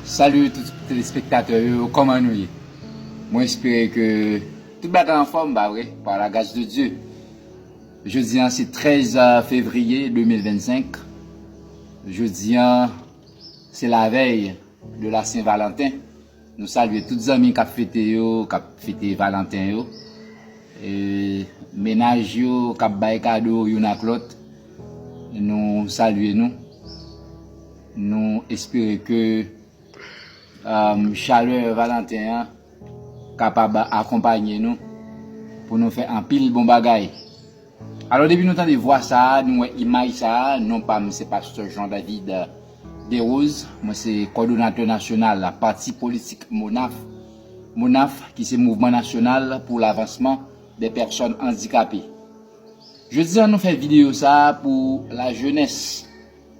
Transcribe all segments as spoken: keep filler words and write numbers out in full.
Salut tout telespektatè yo, kòman nou ye? Mwen espere ke tout bagay anfòm, pa vre, par la grâce de Dieu. Jodi an se trèz fevriye de mil vennsenk. Jodi an se lavèy de la Sen Valanten. Nou salye tout zanmi k ap fete yo, k ap fete Valanten yo. E mennaj yo k ap bay kado youn ak lòt, nou salye nou. Nou espere ke um, chalè Valanten an kapab akonpanye nou pou nou fè anpil bon bagay. Alò, depi nou tande vwa sa a, nou wè imaj sa a, non pa m se pastè Jean David Desroses, mwen se kòdonatè nasyonal pati politik Monaf, Monaf ki se Mouvman Nasyonal pour l'Avancement des Personnes Handicapées. Jodi an nou fè videyo sa a pou lajenès,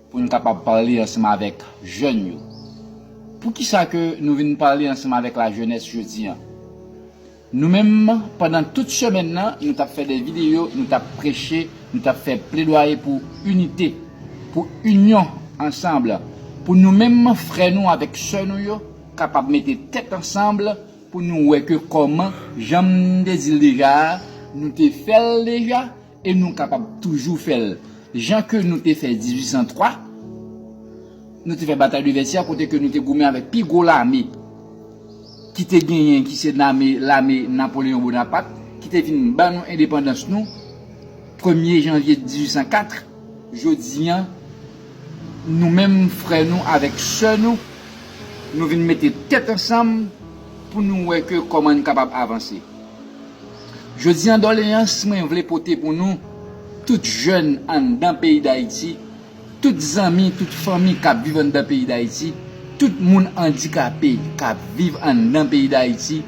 pou n kapab pale ansanm avèk jèn yo. Poukisa ke nou vin pale ansanm avèk lajenès jodi an? Nou menm, pandan tout semèn nan, nou t ap fè de videyo, nou t ap preche, nou t ap fè pledwaye pou inite, pou inyon ansanm, pou nou menm frè nou avèk sè nou yo kapab mete tèt ansanm pou nou wè ke kòman, jan m te di l deja a, nou te fè l deja e nou kapab toujou fè l. Jan ke nou te fè dizuit san twa, nou te fè batay de Vètyè kote ke nou te goumen avèk pi gwo lame ki te genyen, ki se lame, lame Napoleyon Bonapat, ki te vin ban nou endepandans nou premye janvye dizuit san kat. Jodi an, nou menm frè nou avèk sè nou, nou vin mete tèt ansanm pou nou wè ke kòman n kapab avanse. Jodi an, doleyans mwen vle pote pou nou, tout jèn anndan peyi Dayiti, tout zanmi, tout fanmi k ap viv anndan peyi Dayiti, tout moun andikape k ap viv anndan peyi Dayiti,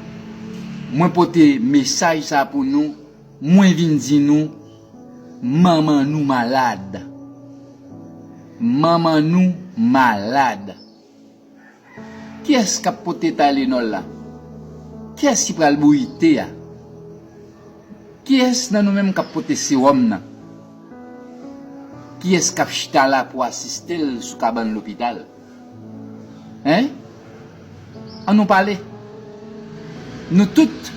mwen pote mesaj sa pou nou, mwen vin di nou, manman nou malad. Manman nou malad. Kiyès k ap pote Tylenol la? Kiyès ki pral bouyi te a? Kiyès nan nou menm k ap pote sewòm nan? Kiyès k ap chita la pou asiste l sou kabann lopital? Hein? An nou pale. Nou tout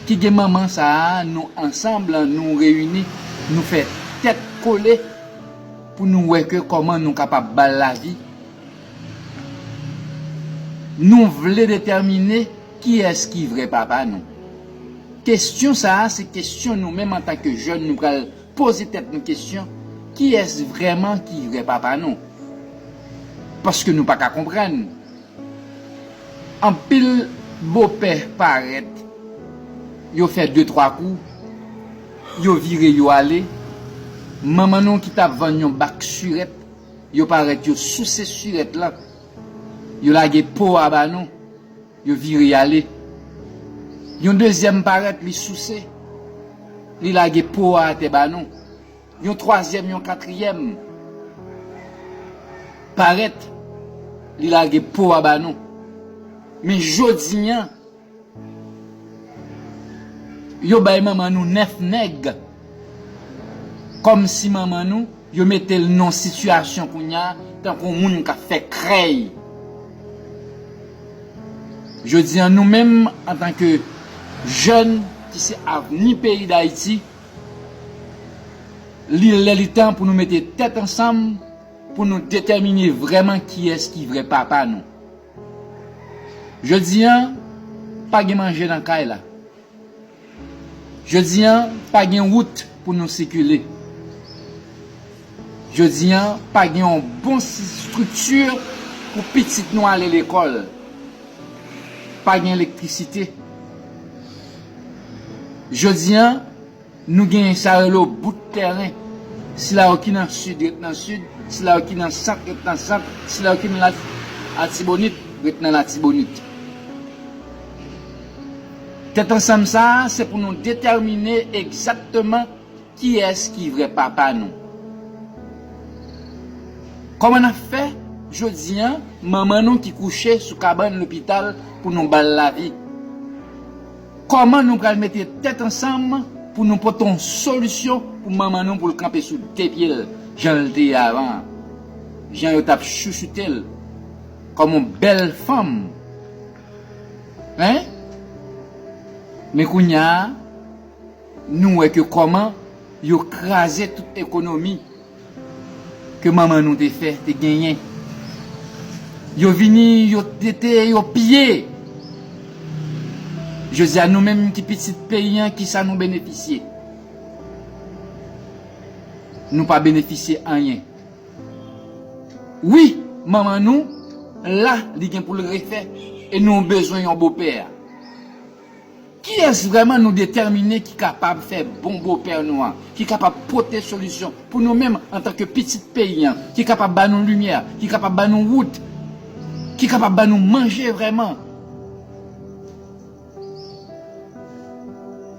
ki gen manman sa a, nou ansanm, nou reyini, nou fè tèt kole pou nou wè ke kòman nou kapab ba l lavi. Nou vle detèmine kiyès ki vrè papa nou. Kesyon sa a, se kesyon nou menm antanke jèn nou pral poze tèt nou kesyon, kiyès vrèman ki vrè papa nou? Paske nou pa ka konprann. Anpil bopè parèt, yo fè de twa kou, yo vire, yo ale. Manman nou ki t ap vann yon bak sirèt, yo parèt, yo souse sirèt lan, yo lage po a ba nou, yo vire ale. Yon dezyèm parèt, li souse, li lage po a atè ba nou. Yon twazyèm, yon katriyèm parèt, li lage po a ba nou. Men jodi an, yo bay manman nou nèf nèg. Kòmsi manman nou, yo mete l nan sitiyasyon kounye a, tankou yon moun k ap fè krèy. Jodi an, nou menm, antanke jèn ki se avni peyi Dayiti, li lè, li tan pou nou mete tèt ansanm, pou nou detèmine vrèman kiyès ki vrè papa nou. Jodi an, pa gen manje nan kay la. Jodi an, pa gen wout pou nou sikile. Jodi an, pa gen yon bon si-, estrikti pou pitit nou ale lekòl. Pa gen elektrisite. Jodi an, nou genyen sa yo rele bout tèren. Sila yo ki nan sid, ret nan sid. Sila yo ki nan sant, ret nan sant. Sila yo ki nan Latibonit, ret nan Latibonit. Tèt ansanm sa a, se pou nou detèmine egzakteman kiyès ki vrè papa nou. Kòman n ap fè, jodi an, manman nou ki kouche sou kabann lopital pou nou ba l lavi? Kòman nou pral mete tèt ansanm pou nou pote yon solisyon pou manman nou, pou l kanpe sou de pye l, jan l te ye avan an, jan yo t ap chouchoute l? kòm yon bèl fanm. Hein? Men kounye a, nou wè ke kòman yo kraze tout ekonomi ke manman nou te fè, te genyen. Yo vini, yo tete, yo piye. Jodi a, nou menm ki pitit peyi an, kisa nou benefisye? Nou pa benefisye anyen. Wi, manman nou la, li gen pou l refè, e nou bezwen yon bopè. Kiyès vrèman nou detèmine ki kapab fè bon bopè nou an, ki kapab pote solisyon pou nou menm antanke pitit peyi an, ki kapab ba nou limyè, ki kapab ba nou wout, ki kapab ba nou manje vrèman?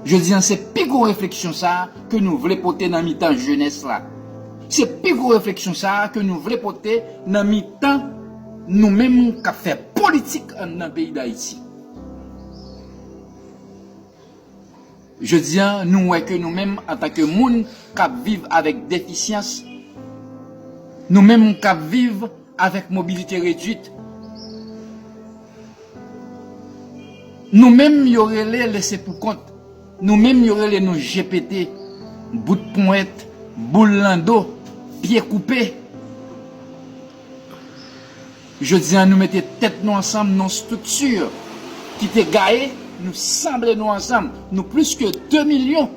Jodi an, se pi gwo refleksyon sa a ke nou vle pote nan mitan jenès la. Se pi gwo refleksyon sa a ke nou vle pote nan mitan nou menm k ap fè politik anndan peyi Dayiti. Jodi an, nou wè ke nou menm, antanke moun k ap viv avèk defisyans, nou menm k ap viv avèk mobilite redwit, nou menm yo rele lese pou kont, nou menm yo rele nou G P T, bout ponyèt, boul nan do, pye koupe. Jodi an, nou mete tèt nou ansanm nan yon estrikti ki te gaye, nou sanble nou ansanm, nou plis ke de milyon.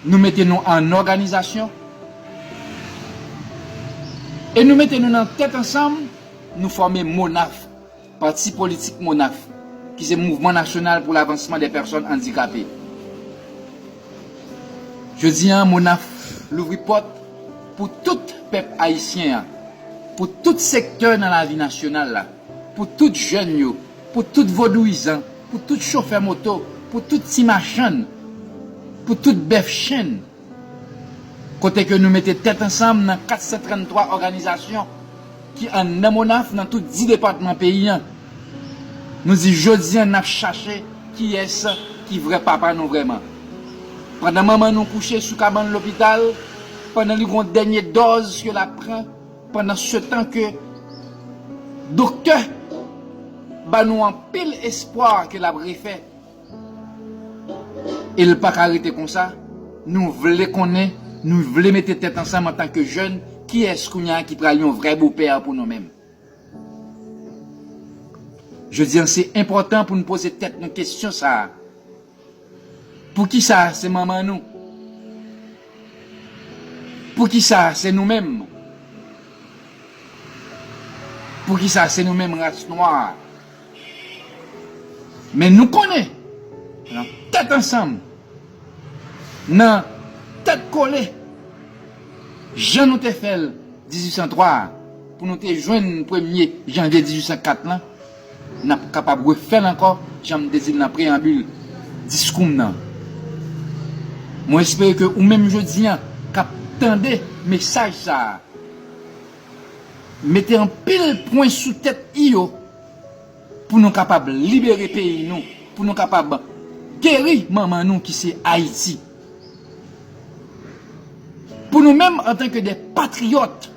Nou mete nou an òganizasyon e nou mete nou nan tèt ansanm, nou fòme MONAF, pati politik MONAF, ki se Mouvman Nasyonal pou Lavansman dè Pèsòn Andikape. Jodi an, MONAF louvri pòt pou tout pèp ayisyen an, pou tout sektè nan lavi nasyonal la, pou tout jèn yo, pou tout vodouyizan, pou tout chofè moto, pou tout ti machann, pou tout bèf chenn. Kote ke nou mete tèt ansanm nan kat san tranntwa òganizasyon ki anndan MONAF nan tout dis depatman peyi an. Nou di jodi an n ap chache kiyès ki vrè papa nou vrèman. Pandan manman nou kouche sou kabann lopital, pandan li gon dènye dòz ke l ap pran, pandan se tan ke doktè ba nou anpil espwa ke l ap refè, e l pa ka rete konsa, nou vle konnen, nou vle mete tèt ansanm antanke jèn, kiyès kounye a ki pral yon vrè bopè pou nou menm? Jodi an, se enpòtan pou n poze tèt nou kesyon sa a. Poukisa se manman nou? Poukisa se nou menm? Poukisa se nou menm ras nwa a? Men nou konnen, nan tèt ansanm, nan tèt kole, jan nou te fè l dizuit san twa a, pou nou te jwenn premye janvye dizuit san kat lan, n ap kapab refè l ankò, jan m te di l nan preyanbil diskou m nan. Mwen espere ke ou menm jodi an k ap tande mesaj sa a, mete anpil pwen sou tèt i yo pou nou kapab libere peyi nou, pou nou kapab geri manman nou ki se Ayiti. Pou nou menm, antanke de patriyòt,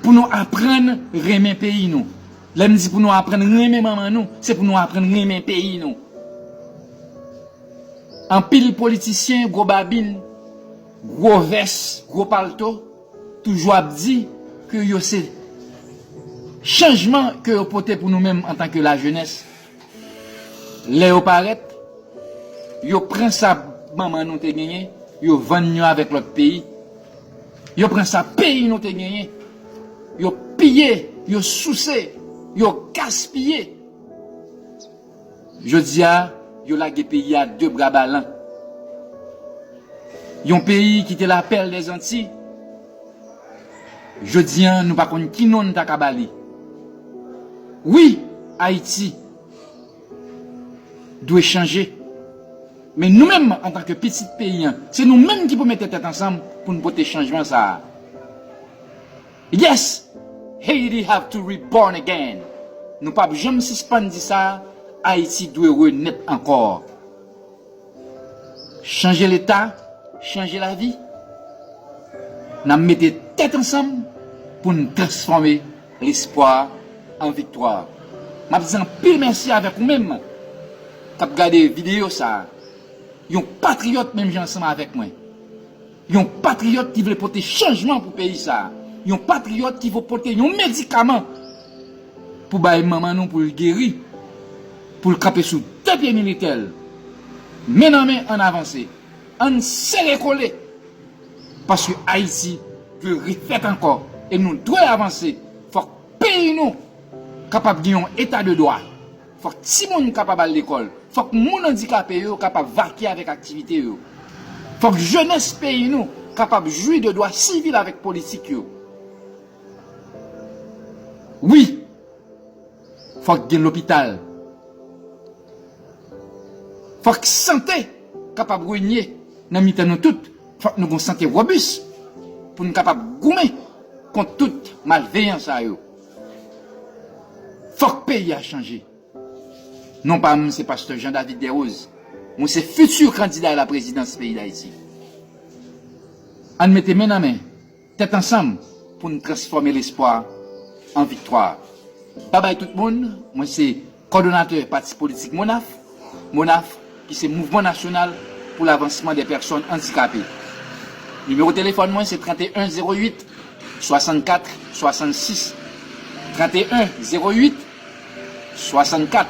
pou nou aprann renmen peyi nou. Lè m di pou nou aprann renmen manman nou, se pou nou aprann renmen peyi nou. Anpil politisyen, gwo babin, gwo vès, gwo palto, toujou ap di ke yo se chanjman ke yo pote pou nou menm antanke lajenès. Lè yo parèt, yo pran sa manman nou te genyen, yo vann yo avèk lòt peyi. Yo pran sa peyi nou te genyen, yo piye, yo souse, yo gaspiye. Jodi a, yo lage peyi a de bra balan. Yon peyi ki te lapèl dèzanti, jodi an, nou pa konn ki non n ta ka ba li. Wi, Ayiti dwe chanje. Men nou menm, antanke pitit peyi an, se nou menm ki pou mete tèt ansanm pou n pote chanjman sa a. Yes, Haiti have to reborn again. Nou p ap janm sispann di sa, Ayiti dwe renèt ankò. Chanje Leta, chanje lavi. N ap mete tèt ansanm, pou n transfòme lespwa an viktwa. M ap di anpil mèsi avèk ou menm k ap gade videyo sa a. Yon patriyòt menm jan ansanm avèk mwen. Yon patriyòt ki vle pote chanjman pou peyi sa a. Yon patriyòt ki vle pote yon medikaman pou bay manman nou pou l geri, pou l kanpe sou de pye militè l. Men nan men, ann avanse. Ann sere kole. Paske Ayiti dwe refèt ankò e nou dwe avanse. Fòk peyi nou kapab gen yon eta de dwa. Fòk timoun kapab al lekòl. Fòk moun andikape yo kapab vake avèk aktivite yo. Fòk jenès peyi nou kapab jwi de dwa sivil avèk politik yo. Wi, fòk gen lopital. Fòk sante kapab renye nan mitan nou tout. Fòk nou gen sante wobis pou n kapab goumen kont tout malveyan sa yo. Fòk peyi a chanje. Non pa m, se pastè Jean David Desroses. Mwen se fiti kandida a la prezidans peyi Dayiti. Ann mete men nan men, tèt ansanm, pou n transfòme lespwa an viktwa. Babay tout moun, mwen se kòdonatè pati politik Monaf, Monaf ki se Mouvman Nasyonal pou Lavansman dè Pèsòn Andikape. Nimewo telefòn mwen se trannteyen zewo uit swasannkat swasannsis. Trannteyen zewo uit swasannkat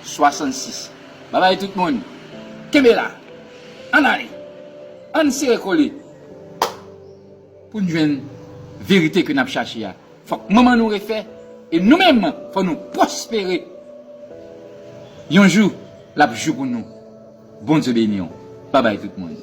swasannsis. Babay tout moun. Kenbe la. Ann ale. Ann sere kole. Pou n jwenn verite ke n ap chache a. Fòk manman nou refè. E nou menm, fò nou pwospere. Yon jou, l ap jou pou nou. Bondye beni w. Babay tout moun.